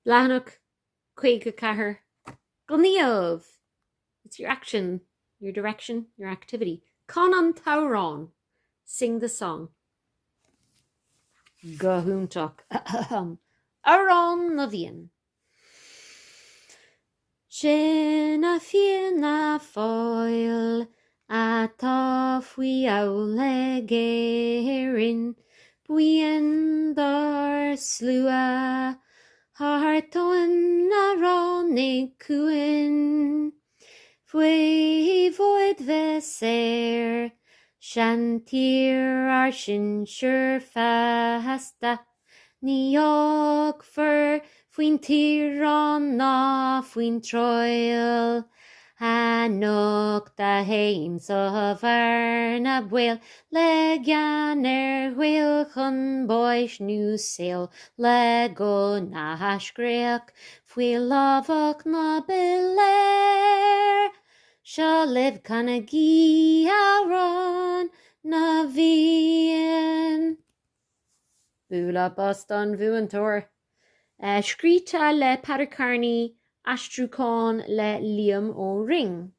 Leathanach 54. Gníomh! It's your action, your direction, your activity. Can an t-amhrán. Sing the song. Go hiontach. Amhrán na bhFiann. Sinne Fianna Fáil atá faoi fheall ag Éirinn, buíon dár slua thar tóin a ráinig chugainn. Faoi mhóid bheith saor, seantír ár sinsear feasta. Ní fhágfar faoin tíorán ná faoin troill Anocht a théim sa bhearna baoil Le gean ar Ghaeil chun báis nó saoil Le go n-athscréach faoi lámhach na bpiléar Seo libh canaigí amhrán na bhFiann. Bualadh bos don mhúinteoir. Scríte le Peadar Kearney, aistriúchán le Liam Ó Rinn.